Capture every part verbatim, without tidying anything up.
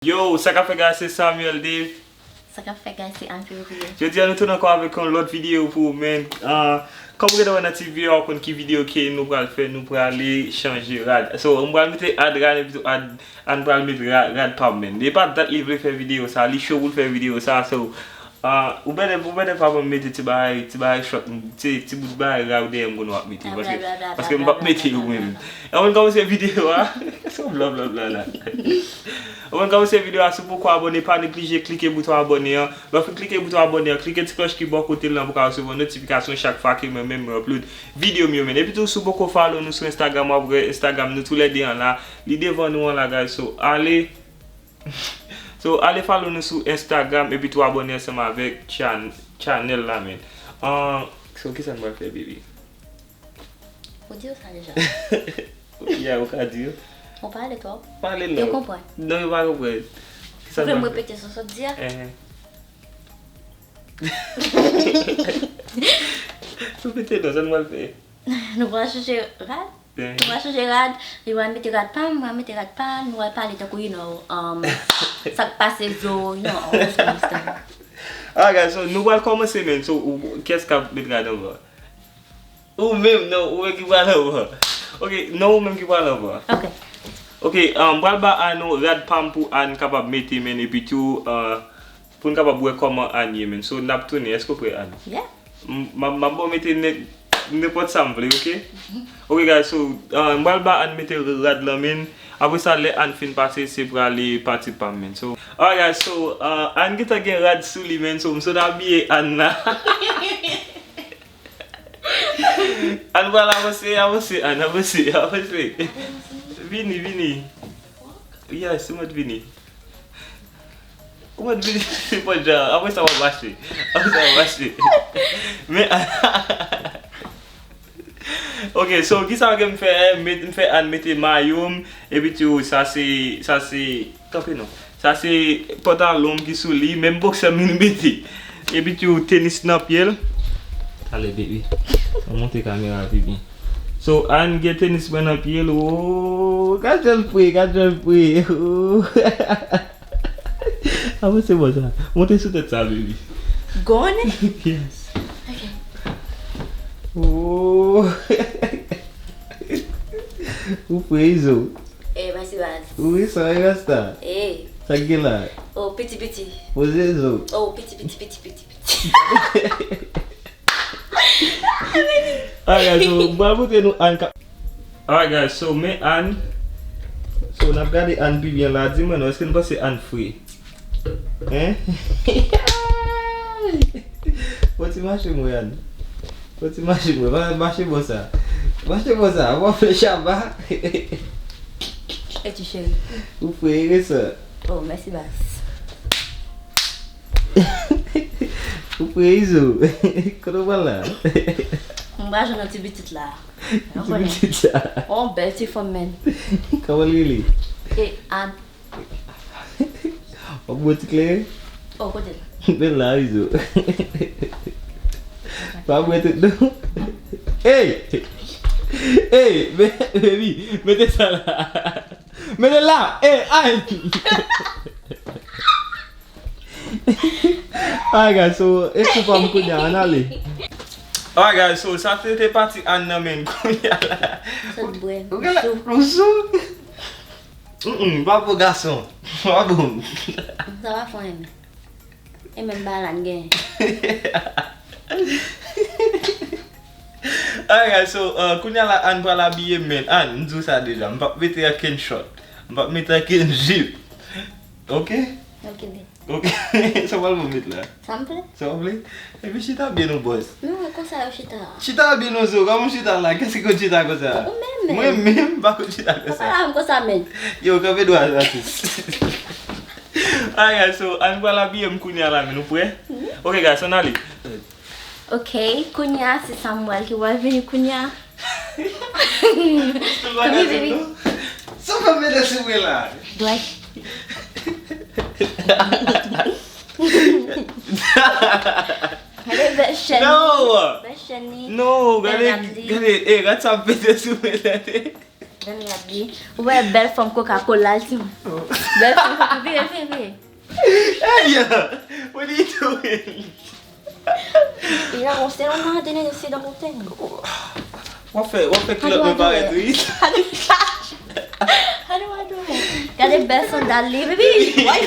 Yo, sa k ap fèt guys, se Samuel Dave. Sa k ap fèt guys, se Anne Février. Jodi a nou tounen ankò avèk yon lòt videyo pou ou, men, ah, kòm ou gentan wè nan tit videyo a, ou konn ki videyo ke nou pral fè, nou prale chanje rad. So, m pral mete ad rad, epi tou ad, Anne pral mete ra-, rad pa m, men. E pa dat li vle fè videyo sa, li cho pou l fè videyo sa, so, ah, ou bèlè, ou bèlè pa ban m mete ti bagay, ti bagay short, ti, ti bout bagay rad dèyè m konnen w ap mete, paske, paske m p ap mete yo mwen menm. Ann kòmanse videyo a. Se yon blablabla la. Ann kòmanse videyo a, si w poko abòne, pa neglije klike bouton abòne an. Lè w fin klike bouton abòne an, klike ti klòch ki bò kote l lan pou w ka resevwa notifikasyon chak fwa ke mwen menm mwen upload videyo m yo, men. Epi tou, si w poko follow nou sou Instagram, w ap wè Instagram nou toulède an la. Li devan nou an la, guys. So, ale So, ale follow nou sou Instagram epi tou abòne ansanm avèk chan-, channel la, men. Ah, so, kisa n pral fè, baby? Ou di yo sa deja. Yeah, ou ka di yo. Ou pale twòp. Pale non. Yo konprann. Non, yo pa konprann. Kisa n pral fè? Ou vle m repete sa w sot di a? Eh. Repete non, sa n pral fè? Nou pral chanje rad. Eh. Nou pral chanje rad. Li pral mete rad pa m, mwen mete rad pa l. Nou pral pale tankou, you know, um, sa k pase zo, you know, all those kind of stuff. Alright, guys, so nou pral kòmanse, men. So, ou, kiyès k ap met rad anvan? Ou menm, non, ou menm ki pral anvan. Ok, non, ou menm ki pral anvan. Ok. Ok, um, m pral ba Anne yon rad pa m pou Anne kapab mete, men, epi tou, uh, pou n kapab wè kòman Anne ye, men. So, n ap tounen. Èske w prè, Anne? Yeah. M, m, m ap ba w mete nen-, nenpòt sa m vle, ok? Ok, guys, so, uh, m pral ba Anne mete rad lan, men. Apre sa, lè Anne fin pase, se prale pati pa m, men. So, alright, guys, so, uh, Anne gentan gen rad sou li, men. So, m sot abiye Anne la. Anne pral avanse, avanse, Anne, avanse, avanse. Vini, vini. Yes, ou mèt vini. Ou mèt vini. Se pòt jan. Apre sa, w ap mache. Apre sa, w ap mache. Men, ok, so, kisa ke m fè? M met, m fè Anne mete mayo m. Epi tou, sa se, sa se, kanpe non. Sa se pantalon m ki sou li, menm bòksè m li mete. Epi tou tenis nan pye l. Talè, baby. Mwen monte kamera a pi byen. So, Anne gen tenis mwen nan pye l. Oh, gad jan l pre, gad jan l pre. Oh. Avanse bò sa. Monte sou tèt sa, baby. Gone? Yes. Ok. Oh. Ou pre, Izo. Eh, mèsi baz. Ou resan, e rasta. Eh. Sa k gen la? Oh, piti piti. Poze zo. Oh, piti piti piti piti piti. Alright, so, m pral montre nou Anne ka-, alright, guys, so, men Anne. So, n ap gade Anne pi byen la. Di mwen non, èske nou panse Anne fre? Hein? Fò ti mache mwen, Anne. Fò ti mache mwen. Ma-, mache bò sa. Mache bò sa. W ap fè chaba. E ti cheri. Ou fre, e resan. Oh, mèsi baz. Ou fre, Izo. Kote w pral la? M pral jwenn yon ti pitit la. Ti pitit sa. Oh, bèl ti fanm, men. Kòman l rele? E Anne. W ap bwè ti kleren? Oh, kote l? Men la, Izo. Pa bwè tout non. Hey! Hey, men, baby, mete sa la. Mete la. Hey, ay! Alright, guys, so, e kou pa m kounye a, ann ale. Alright, guys, so, sa se te pati Anne nan, men kounye a la. Sot bwè. Ou gen la, ou sou? Mm, mm, pa bon gason. Pa bon. Sa pa fon, men. E menm balan gen. Alright, so, uh, kounye a la, Anne pral abiye, men Anne, m di w sa deja, m p ap mete ankenn short. M p ap mete ankenn jip. Ok? Ok, babe. Ok. Sa w pral pou m met la? Sa m vle. Sa w vle? Epi chita byen non, bòs. Non, e konsa yo chita. Chita byen non, zo. Kòman w chita la? Kiyès ki konn chita konsa? Ou menm, men. Mwen menm, m pa konn chita konsa. Pa pale avè m konsa, men. Yo, kanpe dwat, atis. Alright, guys, so, Anne pral abiye m kounye a la, men nou prè? Mhm. Ok, guys, ann ale. Ok, kounye a, se Samuel ki pral vini kounye a. Come here, baby. Sa w fè mete sou mwen la? Dwèt. Gade bèl chèn li. No! Bèl chèn li. No, gade, gade, eh, gad sa m mete sou mwen, tande. Gade rad li. Ou wè bèl fòm Coca-Cola l, timoun. Bèl fi, vire, vire, vire. Hey, uh, what are you doing? You know, I'm still on my dinner, you see the whole thing. W ap fè, w ap fè kilòt mwen parèt wi. How do I do it? Gade bèl sandal li, baby. Why?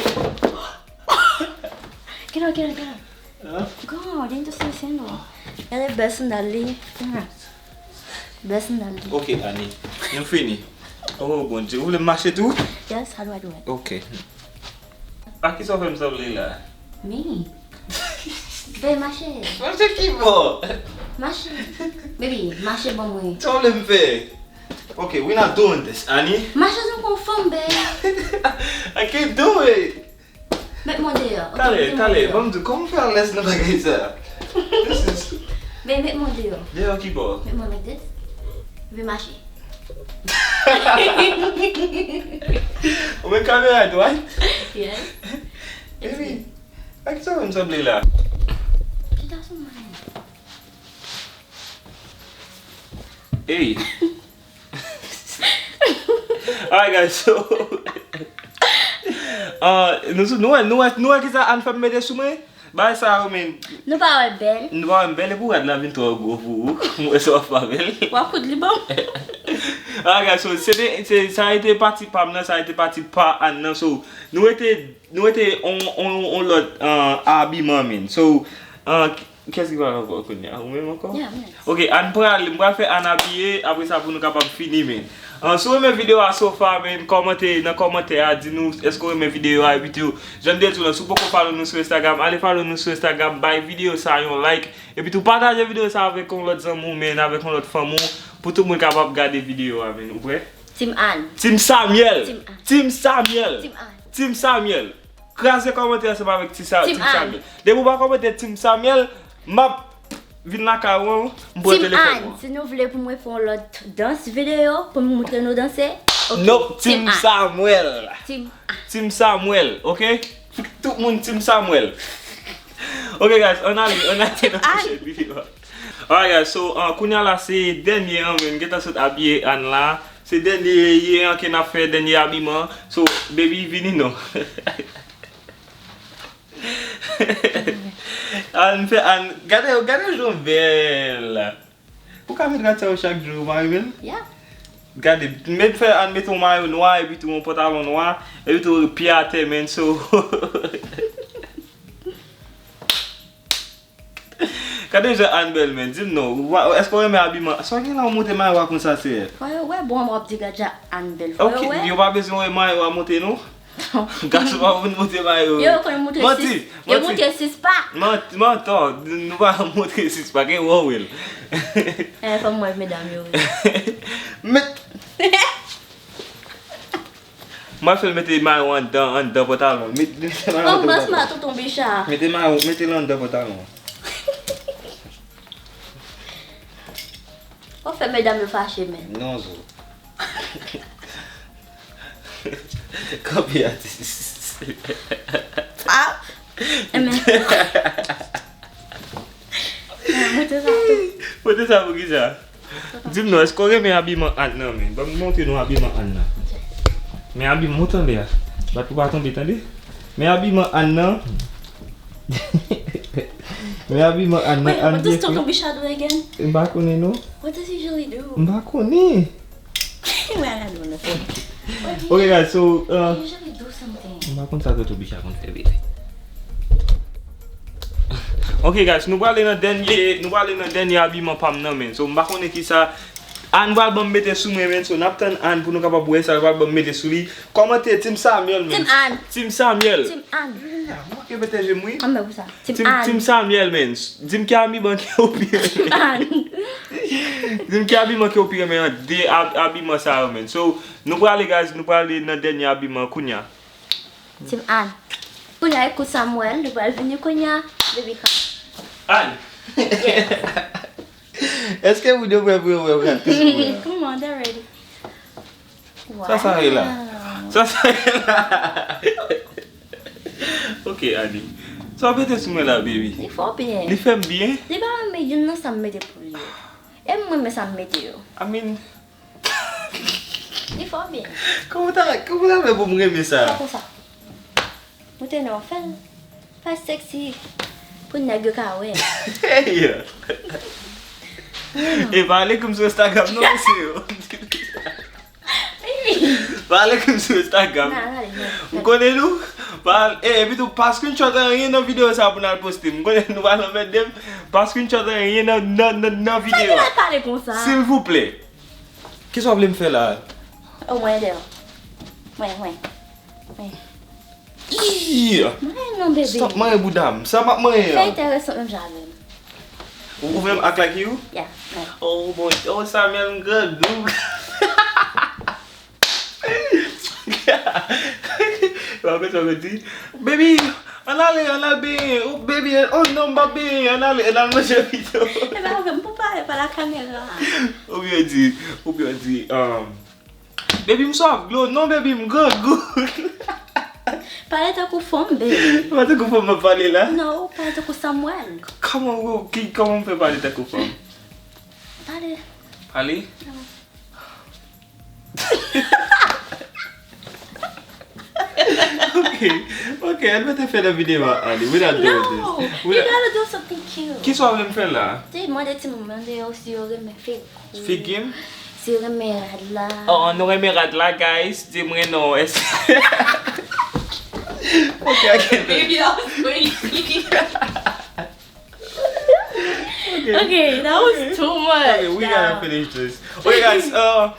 Get up, get up, get up. Huh? God, you just listen though. Gade bèl sandal li. Bèl sandal li. Ok, Annie. Nou fini. Oh, Bondye. Ou vle m mache tou? Yes, how do I do it? Ok. A kisa w fè m sanble la? Me. Be, mache. Mache ki bò? Mache. Baby, mache ban mwen. Sa w vle m fè? Ok, we not doing this, Annie. Mache sou kon fanm, be. I can't do it. Met mwen deyò. Ok, Talè, met mwen talè, deyò. Ban m di w, kòman m fè alèz nan bagay sa? This is... Be, met mwen deyò. Deyò ki bò? Met mwen like this. Be mache. Ou met kamera dwat? Yes. Baby, a kisa w fè m sanble la? Chita sou mwen. Hey. Alright guys, so uh, nou nou wè nou wè nou wè kisa Ann fè m mete sou mwen? Bagay sa yo men. Nou pa wè bèl. Nou pa wè m bèl epi rad la vin twò gwo pou ou. M wè sa w ap fè avè l. W ap koud li bon. Alright guys, so se te se sa rete pati pa m nan, sa rete pati pa Ann nan. So nou rete nou rete on on on lòt uh, abiman men. So uh, Kiyès ki pral ankò kounye a? Ou menm ankò? Yeah, mwen. Ok, Ann prale, m pral fè Ann abiye, apre sa pou nou kapab fini men. An, si w renmen videyo a so far men, kòmante nan kòmantè a, di nou èske w renmen videyo a, epi tou, jan m te di w lan, si w poko follow nou sou Instagram, ale follow nou sou Instagram, bay videyo sa yon like, epi tou pataje videyo sa avèk yon lòt zanmi w men, avèk yon lòt fanmi w, pou tout moun kapab gade videyo a men, ou prè? Team Ann. Team Samuel! Team Ann. Team Samuel! Team Ann. Team Samuel! Kraze kòmantè ansanm avèk Team Sa- Team Team Ann. Samuel. Depi w pa kòmante Team Samuel, m ap vin lakay ou, m pran Team telefòn Ann, mwen. Si nou vle pou mwen fè yon lòt dans videyo, pou m moutre nou danse, ok. Nope, Team Ann. Samuel. Team Ann. Team Samuel, ok? Tout moun Team Samuel. Ok guys, ann ale, ann ale nan pwochèn videyo a. Alright guys, so uh, kounye a la se dènye an men, m gentan sot abiye Ann la. Se dènye ye an ke n ap fè, dènye abiman. So, baby, vini non. Ann fè Ann, gade, gade jan w bèl. Ou ka met rad sa yo chak jou, ou pa renmen l? Yeah. Gade, met fè Ann mete yon mayo nwa, epi tou yon pantalon nwa, epi tou pye atè men, so. Gade jan Ann bèl men, di m non, ou pa- èske w renmen abiman? Sa w gen la w monte mayo a konsa sè? Fò yo wè, bon, w ap di gad jan Ann bèl. Fò Ok, yo wè. Yo pa bezwen wè mayo a monte non. Gason pa konn monte mayo. Yo konn montre Manti, sis. Yo manti. Montre sis pa. Mant, mantò, nou pa montre sis pa, gen wè w wè l. Eh, fò m wè medam yo. Met. Mwen fè l mete mayo anndan, anndan pantalon. Met, mete mayo Oh, anndan mas pantalon. Ma tonton Bicha. Mete mayo, mete l anndan pantalon. Ou fè medam yo fache men. Non, zo. Kanpe atis. Ah. Emen. Montre sa tou. Pote sa pou ki sa? Di m non, èske w renmen abiman Ann nan men? Ban m montre nou abiman Ann nan. Men abiman, ou tande a? Bat pou pa tonbe, tande? Men abiman Ann nan. Men abiman Ann nan, Wait, Ann what does byen fè. Tonton Bicha do again? M pa konnen non. What does he usually do? M pa konnen. Where I don't know. Ok guys, so uh, He usually do something. M pa konn sa Tonton Bicha konn fè bebe. Ok guys, nou prale nan dènye, nou prale nan dènye abiman pa m nan men. So m pa konnen ki sa Ann pral ban m mete sou mwen men. So n ap tann Ann pou nou kapab wè sa l pral ban m mete sou li. Kòmante Team Samuel men. Team Ann. Team Samuel. Team Ann. Mwen ke mete je m wi. Ann men pou sa. Team Team, Ann. Team Samuel men. Di m ki abiman ke w pi renmen. Ann. Di m ki abiman ke w pi renmen an de ab- abiman sa yo men. So nou prale guys, nou prale nan dènye abiman kounya. Team Ann. Kounya ekout Samuel, nou pral vini kounya. Baby come. Ann. Yes. Èske moun yo prè pou yo wè rad ki sou mwen an? Come on, they're ready. Sa sa ye la? Sa sa ye la? Ok, Annie. Sa w mete sou mwen la, baby? Li fò byen. Li fè m byen? Li pa renmen youn nan sa m mete pou li yo. E mwen men sa m mete yo. I mean, Li Kòman ta, kòman ta fè pou m renmen sa? Fè konsa. Montre non, fè l. Fè l sexy. Pou nèg yo ka wè. Hey! E pa ale koum sou Instagram non, mesye yo. Pa ale koum sou Instagram. M konnen nou. Pa, e, epi tou, pa screenshot anyen nan videyo sa pou n al poste. M konnen nou pa nan mèt de m. Pa screenshot anyen nan, nan, nan, nan videyo. Sa ki la pale konsa? Silvouplè. Kisa w vle m fè la? O, mwen ede w. Mwen, mwen. Mwen. Ih! Mwen non, bebe. Stop manyen bouda m. Sa m ap manyen an? Fè enteresan menm jan avè m. Ou, ou fè m act like you? Yeah, yeah. Oh, bon, oh, Samuel, m grangou. Ou konn sa m di? Baby, ann ale, ann al benyen. Oh, baby, oh non, m p ap benyen. Ann ale, ann al manje pito. E pa vre, m pou pale pa la kamera. Ou byen di, ou byen di, um, baby, m swaf dlo. Non, baby, m grangou. Pale tankou fanm, baby. Pale tankou fanm, m ap pale la? Non, pale tankou Samuel. Kòman ou, ki, kòman m fè pale tankou fanm? Pale. Pale? Non. Ok, ok, ann mete fen nan videyo a, Annie. We not doing this. No, you gotta do something cute. Kisa w vle m fè la? Te mande timoun, mande yo si yo renmen figi. Figi m? Si yo renmen rad la. Oh, nou renmen rad la, guys. Di mwen non. Ok, I can't do it. Baby, that was crazy. Okay. Okay, that was too much. Okay, we gotta finish this. Okay, guys, uh,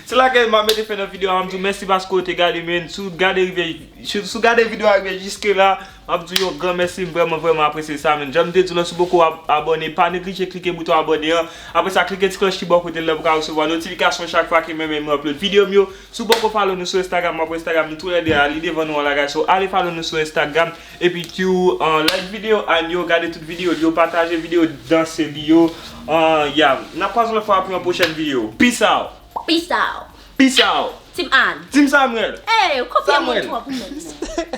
se la ke m ap mete fen nan videyo a. M ap di w mèsi paske w te gade, men si w gade rive, si, si w gade videyo a rive jiske la, m ap di w yon gran mèsi, m vrèman, vrèman apresye sa, men jan m te di w lan, si w poko ab-, abòne, pa neglije klike bouton abòne an. Apre sa, klike ti klòch ki bò kote l la pou w ka resevwa notifikasyon chak fwa ke mwen menm m upload videyo m yo. Si w poko follow nou sou Instagram, m ap Instagram nou toulède a, li devan nou an la, guys. So, ale follow nou sou Instagram. Epi tou, uh, like videyo a yo, gade tout videyo yo, pataje videyo danse li yo. Uh, yeah. N ap kwaze lòt fwa pou yon pwochèn videyo. Peace out. Peace out. Peace out. Team Anne. Team Samuel. Ey, ou kopye mo twòp ou menm.